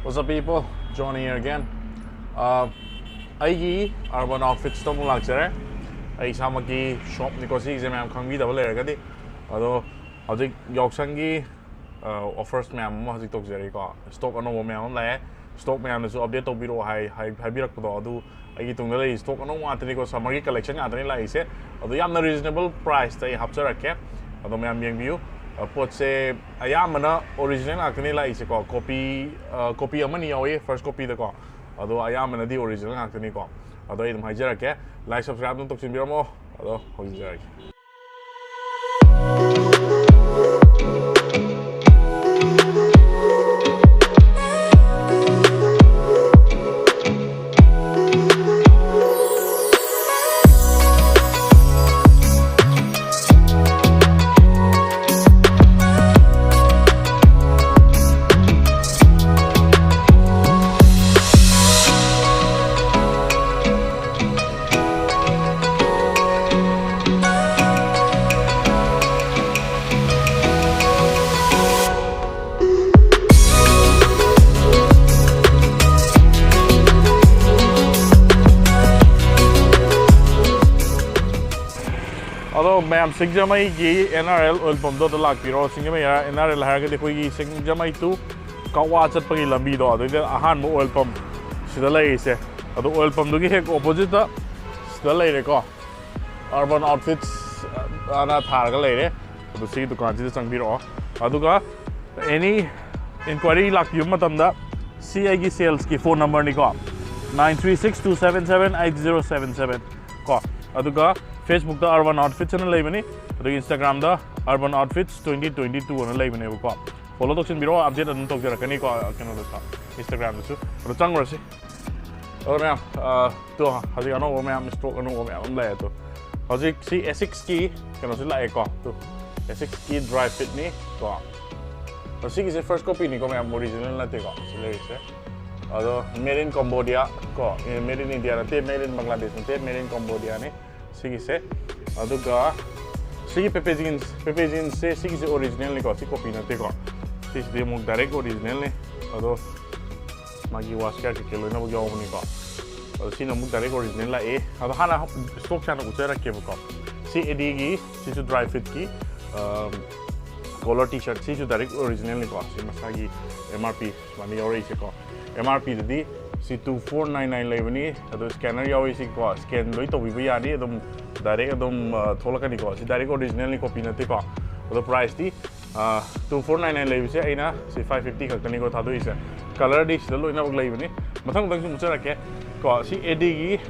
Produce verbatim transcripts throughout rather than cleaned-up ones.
What's up, people? Johnny here again. Uh, ꯑꯩꯒꯤ Urban Outfits ꯇ ꯑꯃꯨꯛ ꯂꯥꯛꯆꯔꯦ꯫ ꯑꯩ ꯏꯁꯥꯃꯛꯀꯤ shop ꯅꯤꯀꯣ ꯁꯤꯒꯤꯁꯦ, ꯃꯌꯥꯝ ꯈꯪꯕꯤꯗꯕ ꯂꯩꯔꯒꯗꯤ꯫ ꯑꯗꯣ ꯍꯧꯖꯤꯛ ꯌꯥꯎꯁꯪꯒꯤ, uh, offers ꯃꯌꯥꯝ ꯑꯃ ꯍꯧꯖꯤꯛ ꯇꯧꯖꯔꯤꯀꯣ꯫ Stock ꯑꯅꯧꯕ ꯃꯌꯥꯝ ꯑꯃ ꯂꯥꯛꯑꯦ꯫ Stock ꯃꯌꯥꯝꯅꯁꯨ update ꯇꯧꯕꯤꯔꯛꯑꯣ ꯍꯥꯏ-, ꯍꯥꯏ-, ꯍꯥꯏꯕꯤꯔꯛꯄꯗꯣ, ꯑꯗꯨ ꯑꯩꯒꯤ ꯇꯨꯡꯗ ꯂꯩꯔꯤ stock ꯑꯅꯧꯕ ꯉꯥꯛꯇꯅꯤꯀꯣ, summer ꯒꯤ collection ꯉꯥꯛꯇꯅꯤ ꯂꯥꯛꯏꯁꯦ꯫ ꯑꯗꯣ ꯌꯥꯝꯅ reasonable price ꯇ ꯑꯩ ꯍꯥꯞꯆꯔꯛꯀꯦ꯫ ꯑꯗꯣ ꯃꯌꯥꯝ ꯌꯦꯡꯕꯤꯌꯨ꯫ ꯑ, ꯄꯣꯠꯁꯦ ꯑꯌꯥꯝꯕꯅ original ꯉꯥꯛꯇꯅꯤ ꯂꯥꯛꯏꯁꯦꯀꯣ꯫ Copy, ꯑ, copy ꯑꯃꯅꯤ ꯌꯥꯎꯏ first copy ꯗꯀꯣ꯫ ꯑꯗꯣ ꯑꯌꯥꯝꯕꯅꯗꯤ original ꯉꯥꯛꯇꯅꯤꯀꯣ꯫ ꯑꯗꯣ ꯑꯩ ꯑꯗꯨꯝ ꯍꯥꯏꯖꯔꯛꯀꯦ꯫ Like, subscribe ꯑꯗꯨꯝ ꯇꯧꯁꯤꯟꯕꯤꯔꯝꯃꯣ꯫ ꯑꯗꯣ ꯍꯧꯖꯤꯛ ꯍꯥꯏꯖꯔꯛꯀꯦ꯫ ꯑꯗꯣ ꯃꯌꯥꯝ, ꯁꯤꯡꯖꯃꯩꯒꯤ N R L oil pump ꯗꯣ ꯑꯗ ꯂꯥꯛꯄꯤꯔꯣ꯫ ꯁꯤꯡꯖꯃꯩ N R L ꯍꯥꯏꯔꯒꯗꯤ ꯑꯩꯈꯣꯏꯒꯤ ꯁꯤꯡꯖꯃꯩ to ꯀꯛꯋꯥ ꯆꯠꯄꯒꯤ ꯂꯝꯕꯤꯗꯣ, ꯑꯗꯨꯗ ꯑꯍꯥꯟꯕ oil pump ꯁꯤꯗ ꯂꯩꯔꯤꯁꯦ꯫ ꯑꯗꯣ oil pump ꯗꯨꯒꯤ ꯍꯦꯛ opposite ꯇ ꯁꯤꯗ ꯂꯩꯔꯦꯀꯣ, Urban Outfits ꯑꯅ ꯊꯥꯔꯒ ꯂꯩꯔꯦ꯫ ꯑꯗꯣ ꯁꯤꯒꯤ ꯗꯨꯀꯥꯟꯁꯤꯗ ꯆꯪꯕꯤꯔꯛꯑꯣ꯫ ꯑꯗꯨꯒ any inquiry ꯂꯥꯛꯄꯤꯕ ꯃꯇꯝꯗ ꯁꯤ ꯑꯩꯒꯤ sales ꯀꯤ phone number ꯅꯤꯀꯣ, nine three six two seven seven eight zero seven seven ꯀꯣ꯫ ꯑꯗꯨꯒ Facebook ꯇ Urban Outfits ꯑꯅ ꯂꯩꯕꯅꯤ, ꯑꯗꯨꯒ Instagram ꯗ Urban Outfits twenty twenty two ꯑꯅ ꯂꯩꯕꯅꯦꯕꯀꯣ꯫ Follow ꯇꯧꯁꯤꯟꯕꯤꯔꯣ, update ꯑꯗꯨꯝ ꯇꯧꯖꯔꯛꯀꯅꯤꯀꯣ ꯀꯩꯅꯣꯗꯁꯨ, Instagram ꯗꯁꯨ꯫ ꯑꯗꯣ ꯆꯪꯉꯨꯔꯁꯤ꯫ ꯑꯗꯣ ꯃꯌꯥꯝ, ꯑ, ꯇꯣ, ꯍꯧꯖꯤꯛ ꯑꯅꯧꯕ ꯃꯌꯥꯝ, stock ꯑꯅꯧꯕ ꯃꯌꯥꯝ ꯑꯃ ꯂꯩꯔꯦ꯫ ꯇꯣ, ꯍꯧꯖꯤꯛ ꯁꯤ Asics ꯀꯤ ꯀꯩꯅꯣꯁꯤ ꯂꯥꯛꯑꯦꯀꯣ꯫ ꯇꯣ, Asics ꯀꯤ dry fit ꯅꯤ ꯀꯣ꯫ ꯑꯗꯣ ꯁꯤꯒꯤꯁꯦ first copy ꯅꯤꯀꯣ ꯃꯌꯥꯝ, original ꯅꯠꯇꯦꯀꯣ ꯁꯤ ꯂꯩꯔꯤꯁꯦ꯫ ꯑꯗꯣ made in Cambodia ꯀꯣ, made in India ꯅꯠꯇꯦ, made in Bangladesh ꯅꯠꯇꯦ, made in Cambodia ꯅꯤ ꯁꯤꯒꯤꯁꯦ꯫ ꯑꯗꯨꯒ ꯁꯤꯒꯤ packaging, packaging ꯁꯦ ꯁꯤꯒꯤꯁꯦ original ꯅꯤꯀꯣ, ꯁꯤ copy ꯅꯠꯇꯦꯀꯣ꯫ ꯁꯤꯁꯤꯗꯤ ꯑꯃꯨꯛ direct original ꯅꯤ꯫ ꯑꯗꯣ ꯃꯥꯒꯤ ꯋꯥꯁ ꯀꯌꯥ ꯀꯩꯀꯩ ꯂꯣꯏꯅꯃꯛ ꯌꯥꯎꯕꯅꯤꯀꯣ꯫ ꯑꯗꯣ ꯁꯤꯅ ꯑꯃꯨꯛ direct original ꯂꯥꯛꯑꯦ꯫ ꯑꯗꯣ ꯍꯥꯟꯅ stock ꯁꯦ ꯍꯥꯟꯅ ꯎꯠꯆꯔꯛꯀꯦꯕꯀꯣ꯫ ꯁꯤ ꯑꯦꯗꯤꯒꯤ, ꯁꯤꯁꯨ dry fit ꯀꯤ collar T-shirt, ꯁꯤꯁꯨ direct original ꯅꯤꯀꯣ꯫ ꯁꯤ ꯃꯁꯥꯒꯤ M R P ꯁꯨꯃꯥꯏꯅ ꯌꯥꯎꯔꯛꯏꯁꯦꯀꯣ꯫ M R P ꯗꯗꯤ ꯁꯤ two four nine nine ꯂꯩꯕꯅꯤ꯫ ꯑꯗꯣ scanner ꯌꯥꯎꯔꯤꯁꯤꯀꯣ, scan ꯂꯣꯏ ꯇꯧꯕꯤꯕ ꯌꯥꯅꯤ꯫ ꯑꯗꯨꯝ direct ꯑꯗꯨꯝ ꯊꯣꯛꯂꯛꯀꯅꯤꯀꯣ꯫ ꯁꯤ direct original ꯅꯤ, copy ꯅꯠꯇꯦꯀꯣ꯫ ꯑꯗꯣ price T two four nine nine ꯂꯩꯕꯁꯦ ꯑꯩꯅ ꯁꯤ five fifty ꯈꯛꯇꯅꯤꯀꯣ ꯊꯥꯗꯣꯛꯏꯁꯦ꯫ Color ꯗꯤ ꯁꯤꯗ ꯂꯣꯏꯅꯃꯛ ꯂꯩꯕꯅꯤ꯫ ꯃꯊꯪ ꯃꯊꯪ ꯁꯨꯝ ꯎꯠꯆꯔꯛꯀꯦ ꯀꯣ꯫ ꯁꯤ ꯑꯦꯗꯤꯒꯤ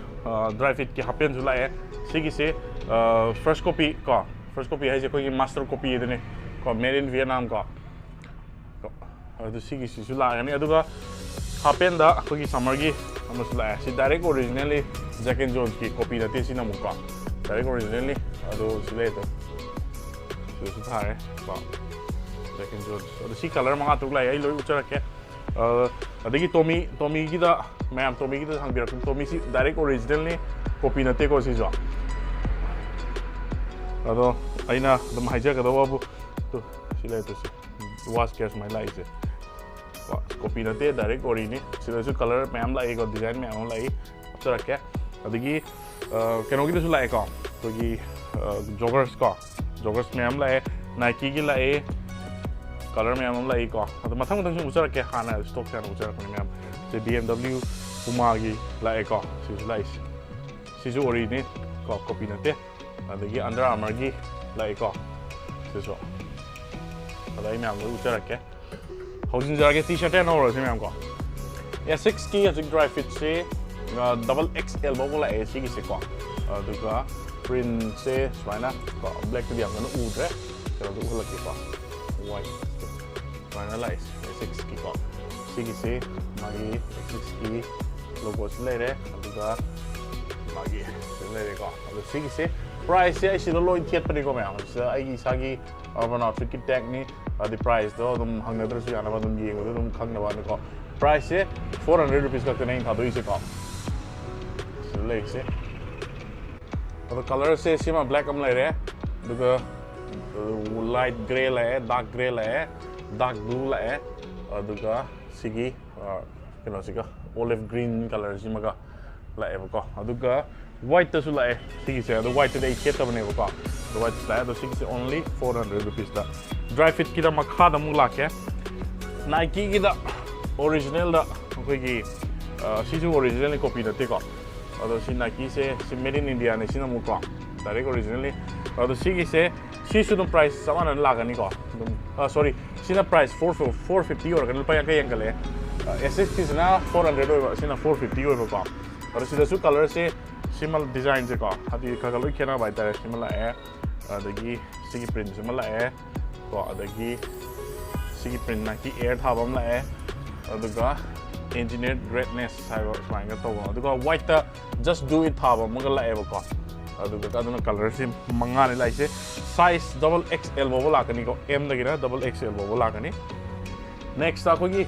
dry fit ꯀꯤ half pant ꯁꯨ ꯂꯥꯛꯑꯦ꯫ ꯁꯤꯒꯤꯁꯦ first copy ꯀꯣ꯫ First copy ꯍꯥꯏꯁꯦ ꯑꯩꯈꯣꯏꯒꯤ master copy ꯑꯗꯨꯅꯦ ꯀꯣ, made in Vietnam ꯀꯣ꯫ ꯀꯣ, ꯑꯗꯨ ꯁꯤꯒꯤꯁꯤꯁꯨ ꯂꯥꯛꯀꯅꯤ꯫ ꯑꯗꯨꯒ half pant ꯗ ꯑꯩꯈꯣꯏꯒꯤ summer ꯒꯤ ꯑꯃꯁꯨ ꯂꯥꯛꯑꯦ꯫ ꯁꯤ direct original ꯅꯤ, Jack and Jones ꯀꯤ copy ꯅꯠꯇꯦ꯫ ꯁꯤꯅ ꯑꯃꯨꯛ ꯀꯣ, direct original ꯅꯤ꯫ ꯑꯗꯨ ꯁꯤ ꯂꯩ ꯑꯗꯣ꯫ ꯁꯤꯗꯁꯨ ꯊꯥꯔꯦ ꯀꯣ, Jack and Jones꯫ ꯑꯗꯣ ꯁꯤ color ꯃꯉꯥ ꯇꯔꯨꯛ ꯂꯥꯛꯑꯦ, ꯑꯩ ꯂꯣꯏ ꯎꯠꯆꯔꯛꯀꯦ꯫ ꯑ, ꯑꯗꯒꯤ Tommy, Tommy ꯒꯤꯗ, ꯃꯌꯥꯝ Tommy ꯒꯤꯗ ꯍꯪꯕꯤꯔꯛꯄ, Tommy ꯁꯤ direct original ꯅꯤ, copy ꯅꯠꯇꯦꯀꯣ ꯁꯤꯁꯨ꯫ ꯑꯗꯣ ꯑꯩꯅ ꯑꯗꯨꯝ ꯍꯥꯏꯖꯒꯗꯧꯕꯕꯨ, ꯇꯨ, ꯁꯤ ꯂꯩꯔꯦ ꯁꯤ, wash gear ꯁꯨꯃꯥꯏꯅ ꯂꯥꯛꯏꯁꯦ꯫ ꯀꯣ, copy ꯅꯠꯇꯦ, direct ori ꯅꯤ꯫ ꯁꯤꯗꯁꯨ color ꯃꯌꯥꯝ ꯂꯥꯛꯏꯀꯣ, design ꯃꯌꯥꯝ ꯑꯃ ꯂꯥꯛꯏ, ꯍꯥꯞꯆꯔꯛꯀꯦ꯫ ꯑꯗꯒꯤ ꯑ, ꯀꯩꯅꯣꯒꯤꯗꯁꯨ ꯂꯥꯛꯑꯦꯀꯣ, ꯑꯩꯈꯣꯏꯒꯤ joggers ꯀꯣ, joggers ꯃꯌꯥꯝ ꯂꯥꯛꯑꯦ, Nike ꯒꯤ ꯂꯥꯛꯑꯦ, color ꯃꯌꯥꯝ ꯑꯃ ꯂꯥꯛꯏꯀꯣ꯫ ꯑꯗꯣ ꯃꯊꯪ ꯃꯊꯪ ꯁꯨꯝ ꯎꯠꯆꯔꯛꯀꯦ, ꯍꯥꯟꯅ stock ꯁꯦ ꯍꯥꯟꯅ ꯎꯠꯆꯔꯛꯄꯅꯤ ꯃꯌꯥꯝ꯫ ꯁꯤ BMW Puma ꯒꯤ ꯂꯥꯛꯑꯦꯀꯣ, ꯁꯤꯁꯨ ꯂꯥꯛꯏꯁꯦ꯫ ꯁꯤꯁꯨ ori ꯅꯤ ꯀꯣ, copy ꯅꯠꯇꯦ꯫ ꯑꯗꯒꯤ Under Armour ꯒꯤ ꯂꯥꯛꯏꯀꯣ, ꯁꯤꯁꯨ꯫ ꯑꯗ ꯑꯩ ꯃꯌꯥꯝꯗꯣ ꯎꯠꯆꯔꯛꯀꯦ꯫ ꯍꯧꯖꯤꯟꯖꯔꯛꯀꯦ, T-shirt ꯇꯩ ꯍꯧꯔꯁꯤ ꯃꯌꯥꯝ ꯀꯣ꯫ Asics ꯀꯤ ꯍꯧꯖꯤꯛ dry fit ꯁꯤ, ꯑ, double X L ꯐꯥꯎꯕ ꯂꯥꯛꯑꯦ ꯁꯤꯒꯤꯁꯦꯀꯣ꯫ ꯑꯗꯨꯒ print ꯁꯦ ꯁꯨꯃꯥꯏꯅ ꯀꯣ, black ꯇꯗꯤ ꯌꯥꯝ ꯀꯟꯅ ꯎꯗ꯭ꯔꯦ꯫ ꯀꯩꯅꯣꯗ ꯎꯍꯜꯂꯛꯀꯦꯀꯣ, white꯫ ꯁꯨꯃꯥꯏꯅ ꯂꯥꯛꯑꯦ Asics ꯀꯤꯀꯣ꯫ ꯁꯤꯒꯤꯁꯦ ꯃꯥꯒꯤ Asics ꯀꯤ logo ꯁꯤ ꯂꯩꯔꯦ, ꯑꯗꯨꯒ ꯃꯥꯒꯤ ꯁꯤ ꯂꯩꯔꯦꯀꯣ꯫ ꯑꯗꯣ ꯁꯤꯒꯤꯁꯦ price ꯁꯦ ꯑꯩ ꯁꯤꯗ ꯂꯣꯏ ꯊꯦꯠꯄꯅꯤꯀꯣ ꯃꯌꯥꯝ꯫ ꯁꯤꯗ ꯑꯩꯒꯤ ꯏꯁꯥꯒꯤ Urban Outfit ꯀꯤ tag ꯅꯤ, ꯑꯗꯨꯗꯤ price ꯇꯣ ꯑꯗꯨꯝ ꯍꯪꯅꯗ꯭ꯔꯁꯨ ꯌꯥꯅꯕ, ꯑꯗꯨꯝ ꯌꯦꯡꯕꯗ ꯑꯗꯨꯝ ꯈꯪꯅꯕꯅꯤꯀꯣ꯫ Price ꯁꯦ four hundred rupees ꯈꯛꯇꯅꯦ ꯑꯩꯅ ꯊꯥꯗꯣꯛꯏꯁꯦꯀꯣ꯫ ꯁꯤꯗ ꯂꯩꯔꯤꯁꯦ꯫ ꯑꯗꯣ color ꯁꯦ ꯁꯤꯃ black ꯑꯃ ꯂꯩꯔꯦ, ꯑꯗꯨꯒ, ꯑ, light grey ꯂꯥꯛꯑꯦ, dark grey ꯂꯥꯛꯑꯦ, dark blue ꯂꯥꯛꯑꯦ, ꯑꯗꯨꯒ ꯁꯤꯒꯤ, ꯑ, ꯀꯩꯅꯣꯁꯤꯒ, olive green colourꯁꯤꯃꯒ ꯂꯥꯛꯑꯦꯕꯀꯣ꯫ ꯑꯗꯨꯒ whiteꯇꯁꯨ ꯂꯥꯛꯑꯦ ꯁꯤꯒꯤꯁꯦ, ꯑꯗꯣ whiteꯇꯗꯤ ꯑꯩ ꯁꯦꯠꯇꯕꯅꯦꯕꯀꯣ꯫ ꯑꯗꯣ whiteꯇꯁꯨ ꯂꯥꯛꯑꯦ, ꯑꯗꯣ ꯁꯤꯒꯤꯁꯦ only four hundred rupeesꯇ꯫ Dri-FITꯀꯤꯗ ꯃꯈꯥꯗ ꯑꯃꯨꯛ ꯂꯥꯛꯀꯦ꯫ Nikeꯒꯤꯗ originalꯗ ꯑꯩꯈꯣꯏꯒꯤ, ꯑ, ꯁꯤꯁꯨ originalꯅꯤ, copy ꯅꯠꯇꯦꯀꯣ꯫ ꯑꯗꯣ ꯁꯤ Nikeꯁꯦ, ꯁꯤ made in Indiaꯅꯤ, ꯁꯤꯅ ꯑꯃꯨꯛꯀꯣ, direct originalꯅꯤ꯫ ꯑꯗꯣ ꯁꯤꯒꯤꯁꯦ, ꯁꯤꯁꯨ ꯑꯗꯨꯝ price ꯆꯞ ꯃꯥꯟꯅꯅ ꯂꯥꯛꯀꯅꯤꯀꯣ꯫ ꯑꯗꯨꯝ, ꯑ, sorry, ꯁꯤꯅ price four, four fifty ꯑꯣꯏꯔꯒꯅꯤ, ꯂꯨꯄꯥ ꯌꯥꯡꯈꯩ ꯍꯦꯟꯒꯠꯂꯛꯑꯦ꯫ ꯑ, Asicsꯀꯤꯁꯤꯅ four hundred ꯑꯣꯏꯕ, ꯁꯤꯅ four fifty ꯑꯣꯏꯕꯀꯣ꯫ ꯑꯗꯣ ꯁꯤꯗꯁꯨ colourꯁꯦ, ꯁꯤꯃ designꯁꯦꯀꯣ, ꯍꯥꯏꯗꯤ ꯈꯔ ꯈꯔ ꯂꯣꯏ ꯈꯦꯠꯅꯕ ꯍꯥꯏꯇꯥꯔꯦ꯫ ꯁꯤꯃ ꯂꯥꯛꯑꯦ, ꯑꯗꯒꯤ ꯁꯤꯒꯤ printꯁꯤꯃ ꯂꯥꯛꯑꯦ ꯀꯣ, ꯑꯗꯒꯤ ꯁꯤꯒꯤ print Nike Air ꯊꯥꯕ ꯑꯃ ꯂꯥꯛꯑꯦ, ꯑꯗꯨꯒ Engineered Greatness ꯍꯥꯏꯕ ꯁꯨꯃꯥꯏꯅ ꯇꯧꯕ, ꯑꯗꯨꯒ whiteꯇ Just Do It ꯊꯥꯕ ꯑꯃꯒ ꯂꯥꯛꯑꯦꯕꯀꯣ꯫ ꯑꯗꯨꯒ ꯑꯗꯨꯅ colourꯁꯤ ꯃꯉꯥꯅꯤ ꯂꯥꯛꯏꯁꯦ꯫ Size double XL ꯐꯥꯎꯕ ꯂꯥꯛꯀꯅꯤꯀꯣ, Mꯗꯒꯤꯅ double XL ꯐꯥꯎꯕ ꯂꯥꯛꯀꯅꯤ꯫ Next ꯑꯩꯈꯣꯏꯒꯤ,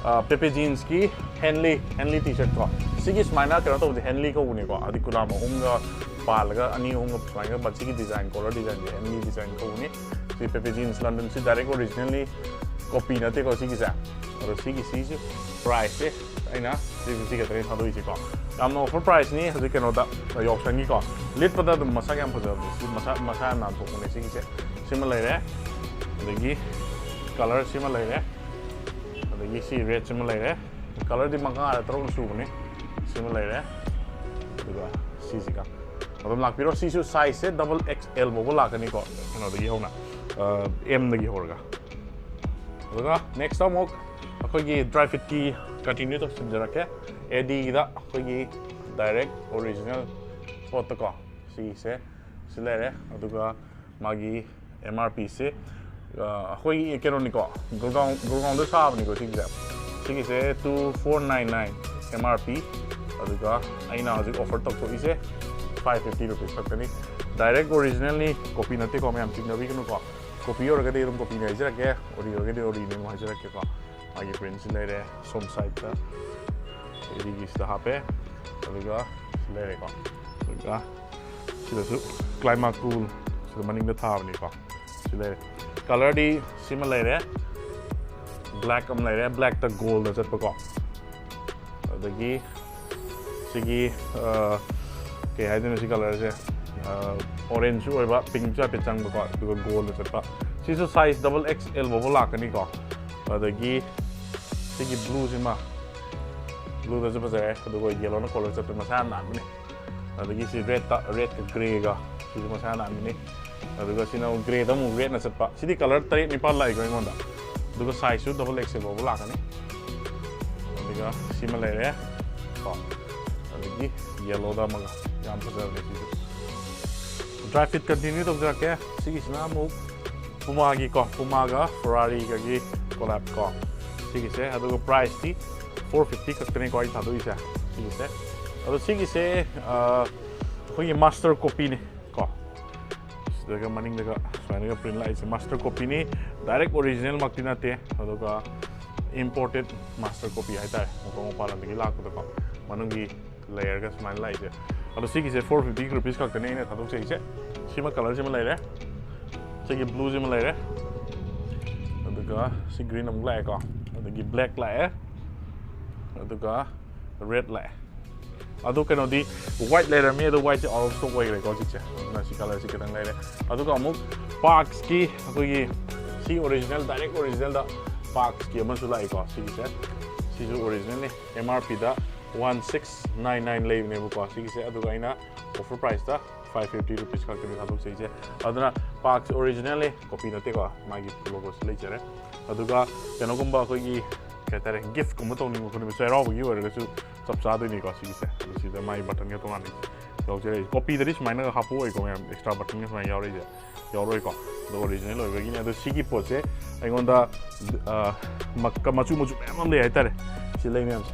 ꯑ, Pepe Jeansꯀꯤ Henley, Henley T-shirt ꯀꯣ꯫ ꯁꯤꯒꯤ ꯁꯨꯃꯥꯏꯅ ꯀꯩꯅꯣ ꯇꯧꯕꯁꯦ Henley ꯀꯧꯕꯅꯤꯀꯣ꯫ ꯍꯥꯏꯗꯤ ꯀꯨꯂꯥꯝ ꯑꯍꯨꯝꯒ ꯄꯥꯜꯂꯒ ꯑꯅꯤ ꯑꯍꯨꯝꯒ ꯁꯨꯃꯥꯏꯅ ꯁꯤꯒꯤ design, collar designꯁꯦ Henley design ꯀꯧꯕꯅꯤ꯫ ꯁꯤ Pepe Jeans London, ꯁꯤ direct originalꯅꯤ, copy ꯅꯠꯇꯦꯀꯣ ꯁꯤꯒꯤꯁꯦ꯫ ꯑꯗꯣ ꯁꯤꯒꯤ, ꯁꯤꯁꯨ priceꯁꯦ ꯑꯩꯅ three fifty ꯈꯛꯇꯅꯤ ꯊꯥꯗꯣꯛꯏꯁꯦꯀꯣ꯫ ꯌꯥꯝꯅ offer priceꯅꯤ ꯍꯧꯖꯤꯛ ꯀꯩꯅꯣꯗ, Yorkshire-ꯒꯤꯀꯣ꯫ ꯂꯤꯠꯄꯗ ꯑꯗꯨꯝ ꯃꯁꯛ ꯌꯥꯝ ꯐꯖꯕꯅꯦ꯫ ꯁꯤ ꯃꯁꯥ, ꯃꯁꯥ ꯌꯥꯝ ꯅꯥꯟꯊꯣꯛꯄꯅꯦ ꯁꯤꯒꯤꯁꯦ꯫ ꯁꯤꯃ ꯂꯩꯔꯦ, ꯑꯗꯒꯤ colour ꯁꯤꯃ ꯂꯩꯔꯦ, ꯑꯗꯒꯤ ꯁꯤ red ꯁꯤꯃ ꯂꯩꯔꯦ꯫ Colourꯗꯤ ꯃꯉꯥꯔ ꯇꯔꯨꯛ ꯁꯨꯕꯅꯤ꯫ ꯁꯤꯃ ꯂꯩꯔꯦ, ꯑꯗꯨꯒ ꯁꯤꯁꯤꯒ ꯑꯗꯨꯝ ꯂꯥꯛꯄꯤꯔꯣ꯫ ꯁꯤꯁꯨ sizeꯁꯦ double XL ꯐꯥꯎꯕ ꯂꯥꯛꯀꯅꯤꯀꯣ, ꯀꯩꯅꯣꯗꯒꯤ ꯍꯧꯅ, ꯑ, Mꯗꯒꯤ ꯍꯧꯔꯒ꯫ ꯑꯗꯨꯒ next ꯑꯃꯨꯛ ꯑꯩꯈꯣꯏꯒꯤ Dri-FITꯀꯤ continue ꯇꯧꯁꯤꯟꯖꯔꯛꯀꯦ꯫ ADꯒꯤꯗ ꯑꯩꯈꯣꯏꯒꯤ direct original ꯄꯣꯠꯇꯀꯣ, ꯁꯤꯁꯦ, ꯁꯤ ꯂꯩꯔꯦ꯫ ꯑꯗꯨꯒ ꯃꯥꯒꯤ MRPꯁꯦ, ꯑ, ꯑꯩꯈꯣꯏꯒꯤ ꯀꯩꯅꯣꯅꯤꯀꯣ, Gurgaon, Gurgaonꯗ ꯁꯥꯕꯅꯤꯀꯣ ꯁꯤꯒꯤꯁꯦ꯫ ꯁꯤꯒꯤꯁꯦ two four nine nine MRP, ꯑꯗꯨꯒ ꯑꯩꯅ ꯍꯧꯖꯤꯛ offer ꯇꯧꯊꯣꯛꯏꯁꯦ five fifty rupees ꯈꯛꯇꯅꯤ꯫ Direct originalꯅꯤ, copy ꯅꯠꯇꯦꯀꯣ, ꯃꯌꯥꯝ ꯆꯤꯡꯅꯕꯤꯒꯅꯨꯀꯣ꯫ Copy ꯑꯣꯏꯔꯒꯗꯤ ꯑꯗꯨꯝ copyꯅꯤ ꯍꯥꯏꯖꯔꯛꯀꯦ, ꯑꯣꯔꯤ ꯑꯣꯏꯔꯒꯗꯤ ꯑꯣꯔꯤꯅꯤ ꯑꯃꯨꯛ ꯍꯥꯏꯖꯔꯛꯀꯦꯀꯣ꯫ ꯃꯥꯒꯤ printꯁꯤ ꯂꯩꯔꯦ, ꯁꯣꯝ sideꯇ ADꯒꯤꯁꯤꯗ ꯍꯥꯞꯄꯦ, ꯑꯗꯨꯒ ꯁꯤ ꯂꯩꯔꯦꯀꯣ꯫ ꯑꯗꯨꯒ ꯁꯤꯗꯁꯨ Climacool, ꯁꯤꯗ ꯃꯅꯤꯡꯗ ꯊꯥꯕꯅꯤꯀꯣ꯫ ꯁꯤ ꯂꯩꯔꯦ꯫ Colourꯗꯤ ꯁꯤꯃ ꯂꯩꯔꯦ, black ꯑꯃ ꯂꯩꯔꯦ, blackꯇ goldꯗ ꯆꯠꯄꯀꯣ꯫ ꯑꯗꯒꯤ ꯁꯤꯒꯤ ꯑ, ꯀꯩ ꯍꯥꯏꯗꯣꯏꯅꯣ, ꯁꯤ ꯀꯂꯔꯁꯦ ꯑꯣꯔꯦꯟꯖꯁꯨ ꯑꯣꯏꯕ, ꯄꯤꯡꯁꯨ ꯍꯥꯏꯐꯦꯠ ꯆꯪꯕꯀꯣ, ꯑꯗꯨꯒ ꯒꯣꯜꯗ ꯆꯠꯄ꯫ ꯁꯤꯁꯨ ꯁꯥꯏꯖ ꯗꯕꯜ ꯑꯦꯛꯁ ꯑꯦꯜ ꯐꯥꯎꯕ ꯂꯥꯛꯀꯅꯤꯀꯣ꯫ ꯑꯗꯒꯤ ꯁꯤꯒꯤ ꯕ꯭ꯂꯨꯁꯤꯃ, ꯕ꯭ꯂꯨꯗꯁꯨ ꯐꯖꯔꯦ, ꯑꯗꯨꯒ ꯌꯦꯂꯣꯅ ꯀꯣꯂꯔ ꯆꯠꯄ, ꯃꯁꯥ ꯌꯥꯝ ꯅꯥꯟꯕꯅꯦ꯫ ꯑꯗꯒꯤ ꯁꯤ ꯔꯦꯠꯇ, ꯔꯦꯠꯀ ꯒ꯭ꯔꯦꯒ, ꯁꯤꯁꯨ ꯃꯁꯥ ꯌꯥꯝ ꯅꯥꯟꯕꯅꯤ꯫ ꯑꯗꯨꯒ ꯁꯤꯅ ꯑꯃꯨꯛ ꯒ꯭ꯔꯦꯗ ꯑꯃꯨꯛ ꯔꯦꯠꯅ ꯆꯠꯄ꯫ ꯁꯤꯗꯤ ꯀꯂꯔ ꯇꯔꯦꯠ ꯅꯤꯄꯥꯜ ꯂꯥꯛꯏꯀꯣ ꯑꯩꯉꯣꯟꯗ꯫ ꯑꯗꯨꯒ ꯁꯥꯏꯖꯁꯨ ꯗꯕꯜ ꯑꯦꯛꯁ ꯑꯦꯜ ꯐꯥꯎꯕ ꯂꯥꯛꯀꯅꯤ꯫ ꯑꯗꯨꯒ ꯁꯤꯃ ꯂꯩꯔꯦ ꯀꯣ꯫ ꯑꯗꯒꯤ ꯌꯦꯂꯣꯗ ꯑꯃꯒ, ꯌꯥꯝ ꯐꯖꯕꯅꯦ ꯁꯤꯁꯨ꯫ ꯗ꯭ꯔꯥꯏ ꯐꯤꯠ ꯀꯟꯇꯤꯅ꯭ꯌꯨ ꯇꯧꯖꯔꯛꯀꯦ꯫ ꯁꯤꯒꯤꯁꯤꯅ ꯑꯃꯨꯛ ꯄꯨꯃꯥꯒꯤꯀꯣ, ꯄꯨꯃꯥꯒ ꯐꯔꯥꯔꯤꯒꯒꯤ ꯀꯣꯂꯥꯞ ꯀꯣ ꯁꯤꯒꯤꯁꯦ꯫ ꯑꯗꯨꯒ ꯄ꯭ꯔꯥꯏꯁꯇꯤ ꯐꯣꯔ ꯐꯤꯐꯇꯤ ꯈꯛꯇꯅꯤꯀꯣ ꯑꯩ ꯊꯥꯗꯣꯛꯏꯁꯦ ꯁꯤꯒꯤꯁꯦ꯫ ꯑꯗꯣ ꯁꯤꯒꯤꯁꯦ ꯑ, ꯑꯩꯈꯣꯏꯒꯤ ꯃꯥꯁꯇꯔ ꯀꯣꯄꯤꯅꯤ ꯀꯣ꯫ ꯁꯤꯗꯒ ꯃꯅꯤꯡꯗꯒ ꯁꯨꯃꯥꯏꯅꯒ ꯄ꯭ꯔꯤꯟ ꯂꯥꯛꯏꯁꯦ ꯃꯥꯁꯇꯔ ꯀꯣꯄꯤꯅꯤ꯫ ꯗꯥꯏꯔꯦꯛ ꯑꯣꯔꯤꯖꯤꯅꯦꯜꯃꯛꯇꯤ ꯅꯠꯇꯦ, ꯑꯗꯨꯒ ꯏꯝꯄꯣꯔꯇꯦꯠ ꯃꯥꯁꯇꯔ ꯀꯣꯄꯤ ꯍꯥꯏꯇꯥꯔꯦ, ꯃꯄꯥꯟ ꯃꯄꯥꯟ ꯂꯝꯗꯒꯤ ꯂꯥꯛꯄꯗꯀꯣ꯫ ꯃꯅꯨꯡꯒꯤ ꯂꯦꯌꯔꯒ ꯁꯨꯃꯥꯏꯅ ꯂꯥꯛꯏꯁꯦ꯫ ꯑꯗꯣ ꯁꯤꯒꯤꯁꯦ ꯐꯣꯔ ꯐꯤꯐꯇꯤ ꯔꯨꯄꯤꯁ ꯈꯛꯇꯅꯦ ꯑꯩꯅ ꯊꯥꯗꯣꯛꯆꯩꯁꯦ꯫ ꯁꯤꯃ ꯀꯂꯔꯁꯤꯃ ꯂꯩꯔꯦ, ꯁꯤꯒꯤ ꯕ꯭ꯂꯨꯁꯤꯃ ꯂꯩꯔꯦ, ꯑꯗꯨꯒ ꯁꯤ ꯒ꯭ꯔꯤꯟ ꯑꯃꯨꯛ ꯂꯥꯛꯑꯦꯀꯣ, ꯑꯗꯒꯤ ꯕ꯭ꯂꯦꯛ ꯂꯥꯛꯑꯦ, ꯑꯗꯨꯒ ꯔꯦꯠ ꯂꯥꯛꯑꯦ꯫ ꯑꯗꯣ ꯀꯩꯅꯣꯗꯤ ꯋꯥꯏꯠ ꯂꯩꯔꯝꯃꯤ, ꯑꯗꯣ ꯋꯥꯏꯠꯁꯦ ꯑꯥꯎꯠ ꯑꯣꯐ ꯁ꯭ꯇꯣꯛ ꯑꯣꯏꯈ꯭ꯔꯦꯀꯣ ꯍꯧꯖꯤꯛꯁꯦ꯫ ꯑꯗꯨꯅ ꯁꯤ ꯀꯂꯔꯁꯤ ꯈꯤꯇꯪ ꯂꯩꯔꯦ꯫ ꯑꯗꯨꯒ ꯑꯃꯨꯛ ꯄꯥꯛꯁꯀꯤ ꯑꯩꯈꯣꯏꯒꯤ ꯁꯤ ꯑꯣꯔꯤꯖꯤꯅꯦꯜ, ꯗꯥꯏꯔꯦꯛ ꯑꯣꯔꯤꯖꯤꯅꯦꯜꯗ ꯄꯥꯛꯁꯀꯤ ꯑꯃꯁꯨ ꯂꯥꯛꯏꯀꯣ ꯁꯤꯒꯤꯁꯦ꯫ ꯁꯤꯁꯨ ꯑꯣꯔꯤꯖꯤꯅꯦꯜꯅꯤ꯫ ꯑꯦꯝ ꯑꯥꯔ ꯄꯤꯗ ꯋꯥꯟ ꯁꯤꯛꯁ ꯅꯥꯏꯟ ꯅꯥꯏꯟ ꯂꯩꯕꯅꯦꯕꯀꯣ ꯁꯤꯒꯤꯁꯦ, ꯑꯗꯨꯒ ꯑꯩꯅ ꯑꯣꯐꯔ ꯄ꯭ꯔꯥꯏꯁꯇ ꯐꯥꯏꯚ ꯐꯤꯐꯇꯤ ꯔꯨꯄꯤꯁ ꯈꯛꯇꯅꯤ ꯊꯥꯗꯣꯛꯆꯩꯁꯦ꯫ ꯑꯗꯨꯅ ꯄꯥꯛꯁ ꯑꯣꯔꯤꯖꯤꯅꯦꯜꯅꯤ, ꯀꯣꯄꯤ ꯅꯠꯇꯦꯀꯣ, ꯃꯥꯒꯤ ꯂꯣꯒꯣꯁꯤ ꯂꯩꯖꯔꯦ꯫ ꯑꯗꯨꯒ ꯀꯩꯅꯣꯒꯨꯝꯕ ꯑꯩꯈꯣꯏꯒꯤ ꯀꯩ ꯍꯥꯏꯇꯥꯔꯦ, ꯒꯤꯐꯀꯨꯝꯕ ꯇꯧꯅꯤꯡꯕ ꯈꯣꯠꯅꯤꯡꯕ, ꯆꯩꯔꯥꯎꯕꯒꯤ ꯑꯣꯏꯔꯒꯁꯨ ꯆꯞ ꯆꯥꯗꯣꯏꯅꯤꯀꯣ ꯁꯤꯒꯤꯁꯦ꯫ ꯑꯗꯨ ꯁꯤꯗ ꯃꯥꯒꯤ ꯕꯇꯟꯒ ꯇꯣꯉꯥꯟꯅ ꯌꯥꯎꯖꯔꯛꯏ꯫ ꯀꯣꯄꯤꯗꯗꯤ ꯁꯨꯃꯥꯏꯅꯒ ꯍꯥꯞꯄꯛꯑꯣꯏꯀꯣ ꯃꯌꯥꯝ, ꯑꯦꯛꯁꯇ꯭ꯔꯥ ꯕꯇꯟꯒ ꯁꯨꯃꯥꯏꯅ ꯌꯥꯎꯔꯛꯏꯁꯦ, ꯌꯥꯎꯔꯣꯏꯀꯣ꯫ ꯑꯗꯣ ꯑꯣꯔꯤꯖꯤꯅꯦꯜ ꯑꯣꯏꯕꯒꯤꯅꯦ꯫ ꯑꯗꯣ ꯁꯤꯒꯤ ꯄꯣꯠꯁꯦ ꯑꯩꯉꯣꯟꯗ ꯑ, ꯃꯛ-, ꯃꯆꯨ ꯃꯆꯨ ꯃꯌꯥꯝ ꯑꯃ ꯂꯩ ꯍꯥꯏꯇꯥꯔꯦ꯫ ꯁꯤ ꯂꯩ ꯃꯌꯥꯝꯁꯦ,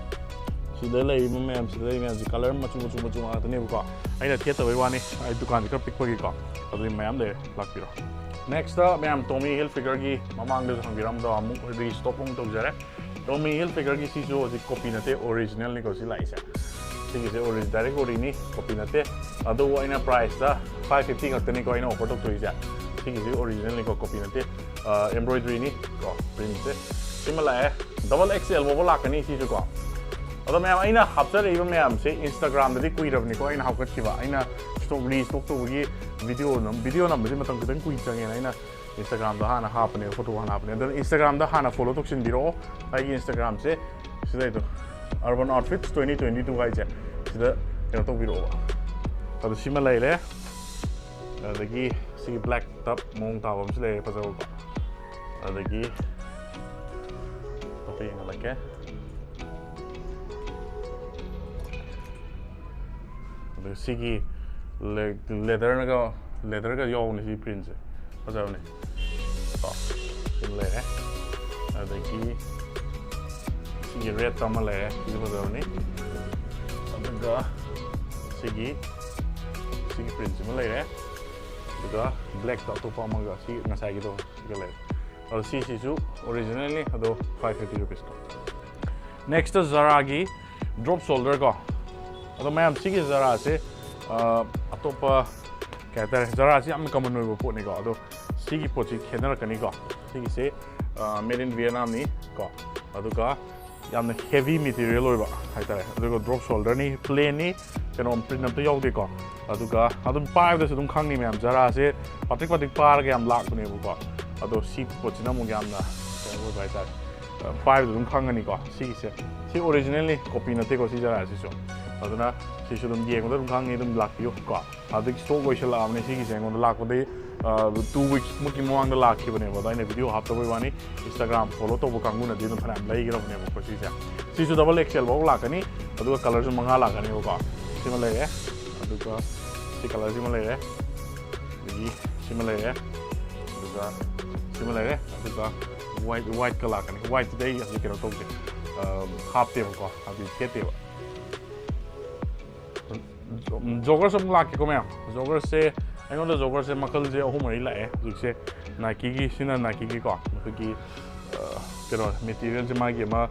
ꯁꯤꯗ ꯂꯩꯔꯤꯕ ꯃꯌꯥꯝ, ꯁꯤꯗ ꯂꯩꯔꯤꯕ ꯃꯌꯥꯝꯁꯦ ꯀꯂꯔ ꯃꯆꯨ ꯃꯆꯨ ꯃꯆꯨ ꯉꯥꯛꯇꯅꯦꯕꯀꯣ꯫ ꯑꯩꯅ ꯊꯦꯠꯇꯕꯩ ꯋꯥꯅꯤ, ꯑꯩ ꯗꯨꯀꯥꯟꯁꯦ ꯈꯔ ꯄꯤꯛꯄꯒꯤꯀꯣ꯫ ꯑꯗꯨꯗꯤ ꯃꯌꯥꯝ ꯂꯩꯔꯦ, ꯂꯥꯛꯄꯤꯔꯣ꯫ ꯅꯦꯛꯁꯇ ꯃꯌꯥꯝ ꯇꯣꯃꯤ ꯍꯤꯜꯐꯤꯒꯔꯒꯤ ꯃꯃꯥꯡꯗꯁꯨ ꯍꯪꯕꯤꯔꯝꯕꯗꯣ ꯑꯃꯨꯛ ꯔꯤꯁ꯭ꯇꯣꯛ ꯑꯃꯨꯛ ꯇꯧꯖꯔꯦ꯫ ꯇꯣꯃꯤ ꯍꯤꯜꯐꯤꯒꯔꯒꯤ ꯁꯤꯁꯨ ꯍꯧꯖꯤꯛ ꯀꯣꯄꯤ ꯅꯠꯇꯦ, ꯑꯣꯔꯤꯖꯤꯅꯦꯜꯅꯤꯀꯣ ꯁꯤ ꯂꯥꯛꯏꯁꯦ꯫ ꯁꯤꯒꯤꯁꯦ ꯑꯣꯔꯤ-, ꯗꯥꯏꯔꯦꯛ ꯑꯣꯔꯤꯅꯤ, ꯀꯣꯄꯤ ꯅꯠꯇꯦ꯫ ꯑꯗꯨꯕꯨ ꯑꯩꯅ ꯄ꯭ꯔꯥꯏꯁꯇ ꯐꯥꯏꯚ ꯐꯤꯐꯇꯤ ꯈꯛꯇꯅꯤꯀꯣ ꯑꯩꯅ ꯑꯣꯐꯔ ꯇꯧꯊꯣꯛꯏꯁꯦ꯫ ꯁꯤꯒꯤꯁꯦ ꯑꯣꯔꯤꯖꯤꯅꯦꯜꯅꯤꯀꯣ, ꯀꯣꯄꯤ ꯅꯠꯇꯦ꯫ ꯑ, ꯑꯦꯝꯕ꯭ꯔꯣꯏꯗ꯭ꯔꯤꯅꯤ ꯀꯣ, ꯄ꯭ꯔꯤꯟꯁꯦ꯫ ꯁꯤꯃ ꯂꯥꯛꯑꯦ, ꯗꯕꯜ ꯑꯦꯛꯁ ꯑꯦꯜ ꯐꯥꯎꯕ ꯂꯥꯛꯀꯅꯤ ꯁꯤꯁꯨꯀꯣ꯫ ꯑꯗꯣ ꯃꯌꯥꯝ, ꯑꯩꯅ ꯍꯥꯞꯆꯔꯛꯏꯕ ꯃꯌꯥꯝꯁꯦ Instagram-ꯗꯗꯤ ꯀꯨꯏꯔꯕꯅꯤꯀꯣ ꯑꯩꯅ ꯍꯥꯞꯀꯠꯈꯤꯕ꯫ ꯑꯩꯅ stock, restock ꯇꯧꯕꯒꯤ video ꯅꯝ-, video ꯅꯝꯕꯁꯦ ꯃꯇꯝ ꯈꯤꯇꯪ ꯀꯨꯏ ꯆꯪꯉꯦꯅ ꯑꯩꯅ Instagram-ꯗ ꯍꯥꯟꯅ ꯍꯥꯞꯄꯅꯦ, photo ꯍꯥꯟꯅ ꯍꯥꯞꯄꯅꯦ꯫ ꯑꯗꯨꯅ Instagram-ꯗ ꯍꯥꯟꯅ follow ꯇꯧꯁꯤꯟꯕꯤꯔꯛꯑꯣ꯫ ꯑꯩꯒꯤ Instagram-ꯁꯦ ꯁꯤꯗꯩꯗꯣ, Urban Outfits twenty twenty-two ꯍꯥꯏꯁꯦ, ꯁꯤꯗ ꯀꯩꯅꯣ ꯇꯧꯕꯤꯔꯛꯑꯣꯕ꯫ ꯑꯗꯣ ꯁꯤꯃ ꯂꯩꯔꯦ, ꯑꯗꯒꯤ ꯁꯤꯒꯤ black top ꯃꯑꯣꯡ ꯇꯥꯕ ꯑꯃꯁꯨ ꯂꯩꯔꯦ, ꯐꯖꯕꯀꯣ꯫ ꯑꯗꯒꯤ ꯑꯇꯣꯞꯄ ꯌꯦꯡꯍꯜꯂꯛꯀꯦ꯫ ꯑꯗꯨꯒ ꯁꯤꯒꯤ le-, leather-ꯅꯒ, leather-ꯒ ꯌꯥꯎꯕꯅꯦ ꯁꯤ print-ꯁꯦ꯫ ꯐꯖꯕꯅꯦ꯫ ꯀꯣ, ꯁꯤꯃ ꯂꯩꯔꯦ꯫ ꯑꯗꯒꯤ ꯁꯤꯒꯤ red-ꯇ ꯑꯃ ꯂꯩꯔꯦ꯫ ꯁꯤꯁꯨ ꯐꯖꯕꯅꯤ꯫ ꯑꯗꯨꯒ ꯁꯤꯒꯤ, ꯁꯤꯒꯤ print-ꯁꯤꯃ ꯂꯩꯔꯦ꯫ ꯑꯗꯨꯒ black-ꯇ ꯑꯇꯣꯞꯄ ꯑꯃꯒ, ꯁꯤ ꯉꯁꯥꯏꯒꯤꯗꯣ ꯁꯤꯒ ꯂꯩꯔꯦ꯫ ꯑꯗꯣ ꯁꯤꯁꯤꯁꯨ original-ꯅꯤ, ꯑꯗꯣ five fifty rupees-ꯀꯣ꯫ Next-ꯇ Zara-ꯒꯤ drop shoulder ꯀꯣ꯫ ꯑꯗꯣ ꯃꯌꯥꯝ, ꯁꯤꯒꯤ Zara-ꯁꯦ, ꯑ, ꯑꯇꯣꯞꯄ ꯀꯩ ꯍꯥꯏꯇꯥꯔꯦ, Zara-ꯁꯦ ꯌꯥꯝꯅ common ꯑꯣꯏꯕ ꯄꯣꯠꯅꯤꯀꯣ꯫ ꯑꯗꯣ ꯁꯤꯒꯤ ꯄꯣꯠꯁꯤ ꯈꯦꯠꯅꯔꯛꯀꯅꯤꯀꯣ꯫ ꯁꯤꯒꯤꯁꯦ, ꯑ, made in Vietnam-ꯅꯤ ꯀꯣ꯫ ꯑꯗꯨꯒ ꯌꯥꯝꯅ heavy material ꯑꯣꯏꯕ ꯍꯥꯏꯇꯥꯔꯦ꯫ ꯑꯗꯨꯒ drop shoulder-ꯅꯤ, plain-ꯅꯤ, ꯀꯩꯅꯣ print ꯑꯝꯇ ꯌꯥꯎꯗꯦꯀꯣ꯫ ꯑꯗꯨꯒ ꯑꯗꯨꯝ ꯄꯥꯏꯕꯗꯁꯨ ꯑꯗꯨꯝ ꯈꯪꯅꯤ ꯃꯌꯥꯝ, Zara-ꯁꯦ ꯄꯥꯇ꯭ꯔꯤꯛ ꯄꯥꯇ꯭ꯔꯤꯛ ꯄꯥꯔꯒ ꯌꯥꯝ ꯂꯥꯛꯄꯅꯦꯕꯀꯣ꯫ ꯑꯗꯣ ꯁꯤ ꯄꯣꯠꯁꯤꯅ ꯑꯃꯨꯛ ꯌꯥꯝꯅ ꯀꯩꯅꯣ ꯑꯣꯏꯕ ꯍꯥꯏꯇꯥꯔꯦ꯫ ꯑ, ꯄꯥꯏꯕꯗ ꯑꯗꯨꯝ ꯈꯪꯒꯅꯤꯀꯣ꯫ ꯁꯤꯒꯤꯁꯦ, ꯁꯤ original-ꯅꯤ, copy ꯅꯠꯇꯦꯀꯣ ꯁꯤ Zara-ꯁꯤꯁꯨ꯫ ꯑꯗꯨꯅ ꯁꯤꯁꯨ ꯑꯗꯨꯝ ꯌꯦꯡꯕꯗ ꯑꯗꯨꯝ ꯈꯪꯅꯤ, ꯑꯗꯨꯝ ꯂꯥꯛꯄꯤꯌꯨ ꯀꯣ꯫ ꯍꯧꯖꯤꯛ stock ꯂꯣꯏꯁꯤꯜꯂꯛꯑꯕꯅꯦ ꯁꯤꯒꯤꯁꯦ꯫ ꯑꯩꯉꯣꯟꯗ ꯂꯥꯛꯄꯗꯩ, ꯑ, two weeks ꯃꯨꯛꯀꯤ ꯃꯃꯥꯡꯗ ꯂꯥꯛꯈꯤꯕꯅꯦꯕ꯫ ꯑꯗꯣ ꯑꯩꯅ video ꯍꯥꯞꯇꯕꯩ ꯋꯥꯅꯤ, Instagram follow ꯇꯧꯕ ꯀꯥꯡꯕꯨꯅꯗꯤ ꯑꯗꯨꯝ ꯐꯅꯌꯥꯝ ꯂꯩꯈ꯭ꯔꯕꯅꯦꯕꯀꯣ ꯁꯤꯁꯦ꯫ ꯁꯤꯁꯨ double X L ꯐꯥꯎ ꯂꯥꯛꯀꯅꯤ, ꯑꯗꯨꯒ colour-ꯁꯨ ꯃꯉꯥ ꯂꯥꯛꯀꯅꯦꯕꯀꯣ꯫ ꯁꯤꯃ ꯂꯩꯔꯦ, ꯑꯗꯨꯒ ꯁꯤ colour-ꯁꯤꯃ ꯂꯩꯔꯦ, ꯑꯗꯒꯤ ꯁꯤꯃ ꯂꯩꯔꯦ, ꯑꯗꯨꯒ ꯁꯤꯃ ꯂꯩꯔꯦ, ꯑꯗꯨꯒ white, white-ꯀ ꯂꯥꯛꯀꯅꯤ꯫ White-ꯇꯨꯗꯤ ꯑꯩ ꯍꯧꯖꯤꯛ ꯀꯩꯅꯣ ꯇꯧꯗꯦ, ꯑ, ꯍꯥꯞꯇꯦꯕꯀꯣ, ꯍꯥꯏꯗꯤ ꯁꯦꯠꯇꯦꯕ꯫ Jogger-ꯁꯨ ꯑꯃꯨꯛ ꯂꯥꯛꯀꯦꯀꯣ ꯃꯌꯥꯝ꯫ Jogger-ꯁꯦ, ꯑꯩꯉꯣꯟꯗ jogger-ꯁꯦ ꯃꯈꯜꯁꯦ ꯑꯍꯨꯝ ꯃꯔꯤ ꯂꯥꯛꯑꯦ ꯍꯧꯖꯤꯛꯁꯦ꯫ Nike-ꯒꯤ, ꯁꯤꯅ Nike-ꯒꯤꯀꯣ, ꯑꯩꯈꯣꯏꯒꯤ, ꯑ, ꯀꯩꯅꯣ, material-ꯁꯦ ꯃꯥꯒꯤ ꯑꯃ,